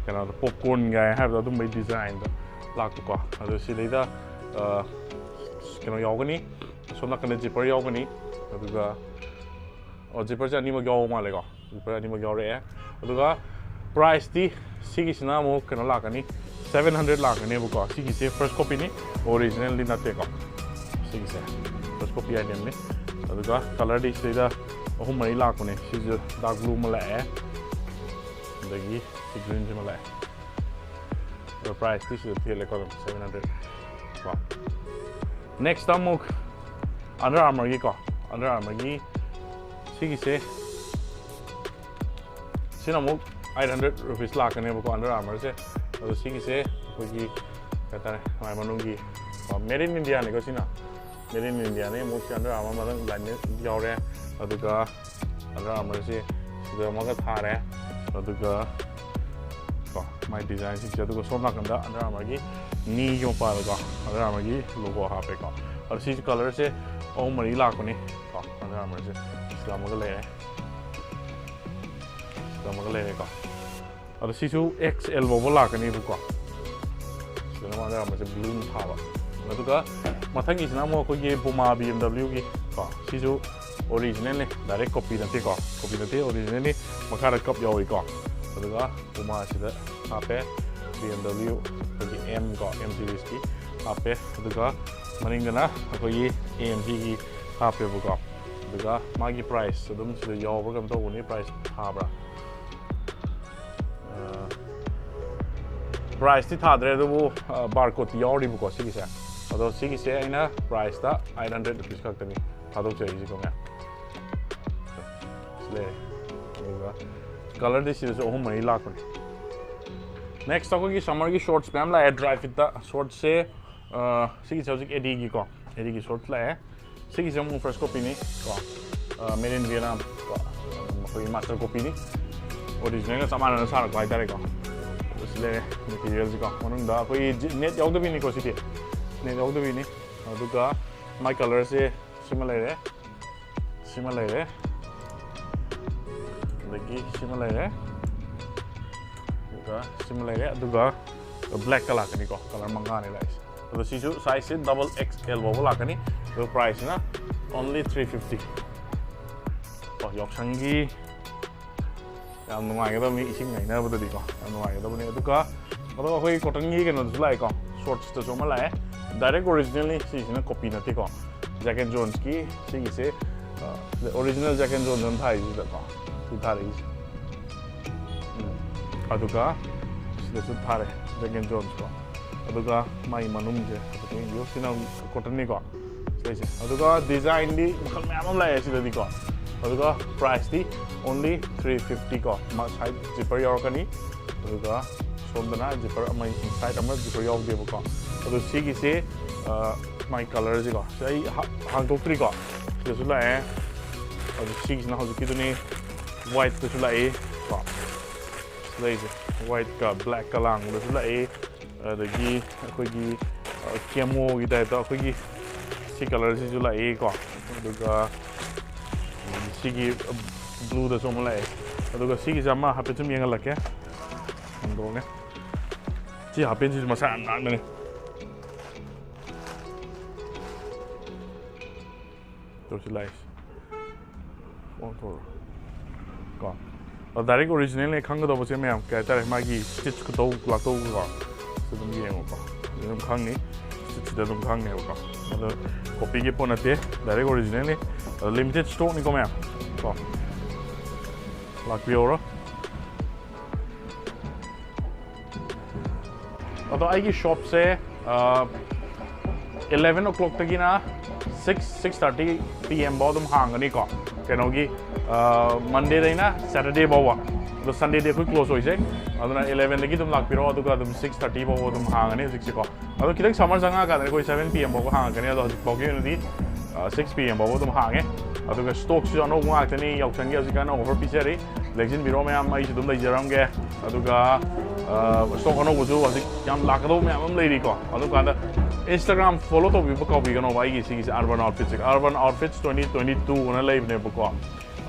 ꯀꯩꯅꯣꯗ, popcorn ꯒꯥꯏ ꯍꯥꯏꯕꯗꯣ, ꯑꯗꯨꯝꯕꯒꯤ design-ꯗ ꯂꯥꯛꯄꯀꯣ꯫ ꯑꯗꯣ ꯁꯤꯗꯩꯗ, ꯑ, ꯀꯩꯅꯣ ꯌꯥꯎꯒꯅꯤ, ꯑꯁꯣꯝ ꯅꯥꯀꯟꯗ zipper ꯌꯥꯎꯒꯅꯤ, ꯑꯗꯨꯒ ꯑꯣ, zipper-ꯁꯦ ꯑꯅꯤꯃꯛ ꯌꯥꯎꯕ ꯃꯥꯜꯂꯦꯀꯣ꯫ Zipper ꯑꯅꯤꯃꯛ ꯌꯥꯎꯔꯛꯑꯦ꯫ ꯑꯗꯨꯒ Priceꯇꯤ ꯁꯤꯒꯤꯁꯤꯅ ꯑꯃꯨꯛ ꯀꯩꯅꯣ ꯂꯥꯛꯀꯅꯤ, seven hundred ꯂꯥꯛꯀꯅꯦꯕꯀꯣ꯫ ꯁꯤꯒꯤꯁꯦ first copyꯅꯤ, originalꯗꯤ ꯅꯠꯇꯦꯀꯣ꯫ ꯁꯤꯒꯤꯁꯦ first copy itemꯅꯤ꯫ ꯑꯗꯨꯒ colorꯗꯤ ꯁꯤꯗꯩꯗ ꯑꯍꯨꯝ ꯃꯔꯤ ꯂꯥꯛꯄꯅꯦ꯫ ꯁꯤꯁꯨ dark blue ꯑꯃ ꯂꯥꯛꯑꯦ, ꯑꯗꯒꯤ ꯁꯤ greenꯁꯤꯃ ꯂꯥꯛꯑꯦ꯫ ꯑꯗꯣ priceꯇꯤ ꯁꯤꯗ ꯊꯦꯠꯂꯦꯀꯣ, ꯑꯗꯨꯝ seven hundred ꯀꯣ꯫ Next ꯑꯃꯨꯛ Under Armourꯒꯤꯀꯣ, Under Armourꯒꯤ ꯁꯤꯒꯤꯁꯦ, ꯁꯤꯅ ꯑꯃꯨꯛ eight hundred rupees ꯂꯥꯛꯀꯅꯦꯕꯀꯣ, Under Armourꯁꯦ꯫ ꯑꯗꯣ ꯁꯤꯒꯤꯁꯦ ꯑꯩꯈꯣꯏꯒꯤ ꯀꯩ ꯍꯥꯏꯇꯥꯔꯦ, ꯃꯥꯏ ꯃꯅꯨꯡꯒꯤ ꯀꯣ, made in Indiaꯅꯤꯀꯣ ꯁꯤꯅ꯫ Made in Indiaꯅꯤ꯫ ꯑꯃꯨꯛ ꯁꯤ Under Armour ꯃꯊꯪ line ꯌꯥꯎꯔꯦ꯫ ꯑꯗꯨꯒ Under Armourꯁꯤ ꯁꯤꯗ ꯑꯃꯒ ꯊꯥꯔꯦ꯫ ꯑꯗꯨꯒ ꯀꯣ, ꯃꯥꯏ designꯁꯤꯡꯁꯦ꯫ ꯑꯗꯨꯒ ꯁꯣꯝ ꯅꯥꯀꯟꯗ Under Armourꯒꯤ kneeꯒꯤ ꯃꯄꯥꯗꯀꯣ Under Armourꯒꯤ logo ꯍꯥꯞꯄꯦꯀꯣ꯫ ꯑꯗꯣ ꯁꯤꯁꯦ colorꯁꯦ ꯑꯍꯨꯝ ꯃꯔꯤ ꯂꯥꯛꯄꯅꯤ ꯀꯣ꯫ Under Armourꯁꯦ ꯁꯤꯗ ꯑꯃꯒ ꯂꯩꯔꯦ, ꯁꯤꯗ ꯑꯃꯒ ꯂꯩꯔꯦꯀꯣ꯫ ꯑꯗꯣ ꯁꯤꯁꯨ X L ꯐꯥꯎꯕ ꯂꯥꯛꯀꯅꯦꯕꯀꯣ꯫ ꯁꯤꯗꯅ Under Armourꯁꯦ blueꯅ ꯊꯥꯕ꯫ ꯑꯗꯨꯒ ꯃꯊꯪꯒꯤꯁꯤꯅ ꯑꯃꯨꯛ ꯑꯩꯈꯣꯏꯒꯤ Puma BMWꯒꯤ ꯀꯣ꯫ ꯁꯤꯁꯨ originalꯅꯤ, direct copy ꯅꯠꯇꯦꯀꯣ, copy ꯅꯠꯇꯦ, originalꯅꯤ꯫ ꯃꯈꯥꯗ cup ꯌꯥꯎꯏꯀꯣ꯫ ꯑꯗꯨꯒ Pumaꯁꯤꯗ ꯍꯥꯞꯄꯦ, BMW ꯑꯩꯈꯣꯏꯒꯤ M ꯀꯣ, M serieski ꯍꯥꯞꯄꯦ꯫ ꯑꯗꯨꯒ ꯃꯅꯤꯡꯗꯅ ꯑꯩꯈꯣꯏꯒꯤ AMGꯒꯤ ꯍꯥꯞꯄꯦꯕꯀꯣ꯫ ꯑꯗꯨꯒ ꯃꯥꯒꯤ price ꯑꯗꯨꯝ ꯁꯤꯗ ꯌꯥꯎꯕ꯭ꯔꯥ ꯀꯩꯅꯣ ꯇꯧꯕꯅꯤ, price ꯊꯥꯕ꯭ꯔꯥ? Priceꯇꯤ ꯊꯥꯗ꯭ꯔꯦ, ꯑꯗꯨꯕꯨ barcodeꯇꯤ ꯌꯥꯎꯔꯤꯕꯀꯣ ꯁꯤꯒꯤꯁꯦ꯫ ꯑꯗꯣ ꯁꯤꯒꯤꯁꯦ ꯑꯩꯅ priceꯇ eight hundred rupees ꯈꯛꯇꯅꯤ ꯊꯥꯗꯣꯛꯆꯔꯤꯁꯤꯀꯣ ꯃꯌꯥꯝ꯫ ꯁꯤ ꯂꯩꯔꯦ꯫ ꯑꯗꯨꯒ colorꯗꯤ ꯁꯤꯗꯁꯨ ꯑꯍꯨꯝ ꯃꯔꯤ ꯂꯥꯛꯄꯅꯤ꯫ Next ꯑꯩꯈꯣꯏꯒꯤ summerꯒꯤ shorts ꯃꯌꯥꯝ ꯂꯥꯛꯑꯦ dry fitꯇ꯫ Shortsꯁꯦ ꯁꯤꯒꯤꯁꯦ ꯍꯧꯖꯤꯛ Adiꯒꯤꯀꯣ, Adiꯒꯤ shorts ꯂꯥꯛꯑꯦ꯫ ꯁꯤꯒꯤꯁꯦ ꯑꯃꯨꯛ first copyꯅꯤ ꯀꯣ, made in Vietnam ꯀꯣ, ꯑꯩꯈꯣꯏꯒꯤ master copyꯅꯤ꯫ Originalꯒ ꯆꯞ ꯃꯥꯟꯅꯅ ꯁꯥꯔꯛꯄ ꯍꯥꯏꯇꯥꯔꯦꯀꯣ꯫ ꯑꯗꯨ ꯁꯤ ꯂꯩꯔꯦ materialꯁꯤꯀꯣ꯫ ꯃꯅꯨꯡꯗ ꯑꯩꯈꯣꯏꯒꯤ net ꯌꯥꯎꯗꯕꯤꯅꯤꯀꯣ ꯁꯤꯗꯤ, net ꯌꯥꯎꯗꯕꯤꯅꯤ꯫ ꯑꯗꯨꯒ ꯃꯥꯏ colorꯁꯦ ꯁꯤꯃ ꯂꯩꯔꯦ, ꯁꯤꯃ ꯂꯩꯔꯦ, ꯑꯗꯒꯤ ꯁꯤꯃ ꯂꯩꯔꯦ, ꯑꯗꯨꯒ ꯁꯤꯃ ꯂꯩꯔꯦ, ꯑꯗꯨꯒ blackꯀ ꯂꯥꯛꯀꯅꯤꯀꯣ꯫ Color ꯃꯉꯥꯅꯦ ꯂꯥꯛꯏꯁꯦ꯫ ꯑꯗꯣ ꯁꯤꯁꯨ sizeꯁꯦ double X L ꯐꯥꯎꯕ ꯂꯥꯛꯀꯅꯤ꯫ ꯑꯗꯣ priceꯁꯤꯅ only three fifty꯫ ꯀꯣ, ꯌꯥꯎꯁꯪꯒꯤ ꯌꯥꯝ ꯅꯨꯡꯉꯥꯏꯒꯗꯕꯅꯤ, ꯏꯁꯤꯡ ꯍꯩꯅꯕꯗꯗꯤꯀꯣ ꯌꯥꯝ ꯅꯨꯡꯉꯥꯏꯒꯗꯕꯅꯤ꯫ ꯑꯗꯨꯒ ꯑꯗꯣ ꯑꯩꯈꯣꯏ cotton ꯒꯤ ꯀꯩꯅꯣꯗꯁꯨ ꯂꯥꯛꯑꯦꯀꯣ, shorts ꯇꯁꯨ ꯑꯃ ꯂꯥꯛꯑꯦ꯫ Direct original ꯅꯤ, ꯁꯤꯁꯤꯅ copy ꯅꯠꯇꯦꯀꯣ꯫ Jack and Jones ꯀꯤ ꯁꯤꯒꯤꯁꯦ, ꯑ, original Jack and Jones ꯑꯃ ꯊꯥꯔꯤꯁꯤꯗꯀꯣ, ꯁꯤ ꯊꯥꯔꯛꯏꯁꯦ꯫ ꯎꯝ꯫ ꯑꯗꯨꯒ ꯁꯤꯗꯁꯨ ꯊꯥꯔꯦ, Jack and Jones ꯀꯣ꯫ ꯑꯗꯨꯒ ꯃꯥꯒꯤ ꯃꯅꯨꯡꯁꯦ ꯍꯥꯏꯐꯦꯠ ꯌꯦꯡꯕꯤꯌꯨ꯫ ꯁꯤꯅ cotton ꯅꯤꯀꯣ, ꯁꯤꯗꯩꯁꯦ꯫ ꯑꯗꯨꯒ design ꯗꯤ ꯃꯈꯜ ꯃꯌꯥꯝ ꯑꯃ ꯂꯥꯛꯑꯦ ꯁꯤꯗꯗꯤꯀꯣ꯫ ꯑꯗꯨꯒ price T only three fifty ꯀꯣ꯫ ꯃꯥ side zipper ꯌꯥꯎꯔꯛꯀꯅꯤ꯫ ꯑꯗꯨꯒ ꯁꯣꯝꯗꯅ zipper ꯑꯃ, inside ꯑꯃ zipper ꯌꯥꯎꯗꯦꯕꯀꯣ꯫ ꯑꯗꯣ ꯁꯤꯒꯤꯁꯦ, ꯑ, ꯃꯥꯏ colour ꯁꯤꯀꯣ꯫ ꯁꯤ ꯑꯩ ꯍꯥ-, ꯍꯥꯡꯗꯣꯛꯇ꯭ꯔꯤꯀꯣ꯫ ꯁꯤꯗꯁꯨ ꯂꯥꯛꯑꯦ꯫ ꯑꯗꯣ ꯁꯤꯒꯤꯁꯤꯅ ꯍꯧꯖꯤꯛꯀꯤꯗꯨꯅꯤ꯫ White ꯇꯁꯨ ꯂꯥꯛꯏ ꯀꯣ꯫ ꯁꯤꯗꯩꯁꯦ white ꯀ black ꯀ ꯂꯥꯡꯕꯗꯁꯨ ꯂꯥꯛꯏ꯫ ꯑꯗꯒꯤ ꯑꯩꯈꯣꯏꯒꯤ, ꯑ, camo ꯒꯤ type ꯇ ꯑꯩꯈꯣꯏꯒꯤ ꯁꯤ colour ꯁꯤꯁꯨ ꯂꯥꯛꯏꯀꯣ꯫ ꯑꯗꯨꯒ ꯁꯤꯒꯤ blue ꯗꯁꯨ ꯑꯃ ꯂꯥꯛꯑꯦ꯫ ꯑꯗꯨꯒ ꯁꯤꯒꯤꯁꯦ ꯑꯃ ꯍꯥꯏꯐꯦꯠ ꯁꯨꯝ ꯌꯦꯡꯍꯜꯂꯛꯀꯦ꯫ ꯍꯥꯡꯗꯣꯛꯑꯒꯦ꯫ ꯁꯤ half pant ꯁꯤꯁꯨ ꯃꯁꯥ ꯌꯥꯝ ꯅꯥꯟꯕꯅꯦ꯫ ꯇꯧꯁꯤ ꯂꯥꯛꯏꯁꯦ꯫ ꯑꯣꯟꯊꯣꯔꯛꯑꯣ꯫ ꯀꯣ꯫ ꯑꯗꯣ direct original ꯅꯦ ꯈꯪꯒꯗꯧꯕꯁꯦ ꯃꯌꯥꯝ, ꯀꯩ ꯍꯥꯏꯇꯥꯔꯦ, ꯃꯥꯒꯤ stitch ꯈꯨꯇꯧ ꯂꯥꯛꯇꯧꯕꯀꯣ꯫ ꯁꯤ ꯑꯗꯨꯝ ꯌꯦꯡꯉꯣꯀꯣ꯫ ꯁꯤ ꯑꯗꯨꯝ ꯈꯪꯅꯤ꯫ Stitch ꯁꯤꯗ ꯑꯗꯨꯝ ꯈꯪꯅꯦꯕꯀꯣ꯫ ꯑꯗꯣ copy ꯒꯤ ꯄꯣꯠ ꯅꯠꯇꯦ, direct original ꯅꯤ꯫ ꯑꯗꯣ limited stock ꯅꯤꯀꯣ ꯃꯌꯥꯝ꯫ ꯀꯣ꯫ ꯂꯥꯛꯄꯤꯍꯧꯔꯣ꯫ ꯑꯗꯣ ꯑꯩꯒꯤ shop ꯁꯦ, ꯑ, eleven o'clock ꯇꯒꯤꯅ six, six thirty P M ꯐꯥꯎ ꯑꯗꯨꯝ ꯍꯥꯡꯒꯅꯤꯀꯣ꯫ ꯀꯩꯅꯣꯒꯤ, ꯑ, Monday ꯗꯩꯅ Saturday ꯐꯥꯎꯕ꯫ ꯑꯗꯣ Sunday ꯗꯤ ꯑꯩꯈꯣꯏ close ꯑꯣꯏꯖꯩ꯫ ꯑꯗꯨꯅ eleven ꯗꯒꯤ ꯑꯗꯨꯝ ꯂꯥꯛꯄꯤꯔꯣ, ꯑꯗꯨꯒ ꯑꯗꯨꯝ six thirty ꯐꯥꯎꯕ ꯑꯗꯨꯝ ꯍꯥꯡꯒꯅꯤ ꯍꯧꯖꯤꯛꯁꯦꯀꯣ꯫ ꯑꯗꯣ ꯈꯤꯇꯪ summer ꯆꯪꯉꯛꯑꯀꯥꯟꯗ ꯑꯩꯈꯣꯏ seven P M ꯐꯥꯎꯕ ꯍꯥꯡꯉꯛꯀꯅꯤ꯫ ꯑꯗꯣ ꯍꯧꯖꯤꯛ ꯐꯥꯎꯒꯤ ꯑꯣꯏꯅꯗꯤ, ꯑ, six P M ꯐꯥꯎꯕ ꯑꯗꯨꯝ ꯍꯥꯡꯉꯦ꯫ ꯑꯗꯨꯒ stock ꯁꯨ ꯑꯅꯧꯕ ꯉꯥꯛꯇꯅꯤ, ꯌꯥꯎꯁꯪꯒꯤ ꯍꯧꯖꯤꯛꯀꯥꯟ offer ꯄꯤꯖꯔꯤ꯫ ꯂꯦꯡꯁꯤꯟꯕꯤꯔꯣ ꯃꯌꯥꯝ, ꯑꯩꯁꯨ ꯑꯗꯨꯝ ꯂꯩꯖꯔꯝꯒꯦ꯫ ꯑꯗꯨꯒ, ꯑ, stock ꯑꯅꯧꯕꯁꯨ ꯍꯧꯖꯤꯛ ꯌꯥꯝ ꯂꯥꯛꯀꯗꯧꯕ ꯃꯌꯥꯝ ꯑꯃ ꯂꯩꯔꯤꯀꯣ꯫ ꯑꯗꯨꯀꯥꯟꯗ Instagram follow ꯇꯧꯕꯤꯕ ꯀꯥꯎꯕꯤꯒꯅꯣꯕ ꯑꯩꯒꯤ ꯁꯤꯒꯤꯁꯦ, Urban Outfits ꯁꯦ, Urban Outfits twenty twenty-two ꯑꯅ ꯂꯩꯕꯅꯦꯕꯀꯣ꯫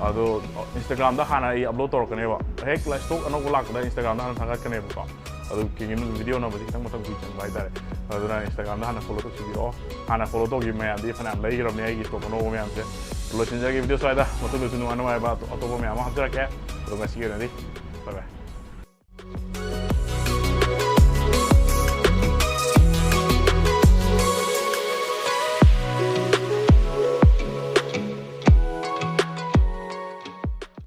ꯑꯗꯣ Instagram ꯗ ꯍꯥꯟꯅ ꯑꯩ upload ꯇꯧꯔꯛꯀꯅꯦꯕ, ꯍꯦꯛ stock ꯑꯅꯧꯕ ꯂꯥꯛꯄꯗ Instagram ꯗ ꯍꯥꯟꯅ ꯊꯥꯒꯠꯀꯅꯦꯕꯀꯣ꯫ ꯑꯗꯨ ꯀꯩꯒꯤꯅꯣ video ꯅꯝꯕꯁꯦ ꯈꯤꯇꯪ ꯃꯇꯝ ꯀꯨꯏ ꯆꯪꯕ ꯍꯥꯏꯇꯥꯔꯦ꯫ ꯑꯗꯨꯅ Instagram ꯗ ꯍꯥꯟꯅ follow ꯇꯧꯁꯤꯟꯕꯤꯔꯛꯑꯣ꯫ ꯍꯥꯟꯅ follow ꯇꯧꯈꯤꯕ ꯃꯌꯥꯝꯗꯤ ꯐꯅꯌꯥꯝ ꯂꯩꯈ꯭ꯔꯕꯅꯦ ꯑꯩꯒꯤ stock ꯑꯅꯧꯕ ꯃꯌꯥꯝꯁꯦ꯫ ꯂꯣꯏꯁꯤꯟꯖꯔꯒꯦ video ꯁ꯭ꯋꯥꯏꯗ, ꯃꯇꯨꯡꯗꯁꯨ ꯅꯨꯡꯉꯥꯏ ꯅꯨꯡꯉꯥꯏꯕ ꯑꯇꯣꯞ-, ꯑꯇꯣꯞꯄ ꯃꯌꯥꯝ ꯑꯃ ꯍꯥꯞꯆꯔꯛꯀꯦ꯫ ꯑꯗꯣ ꯉꯁꯤꯒꯤ ꯑꯣꯏꯅꯗꯤ bye bye꯫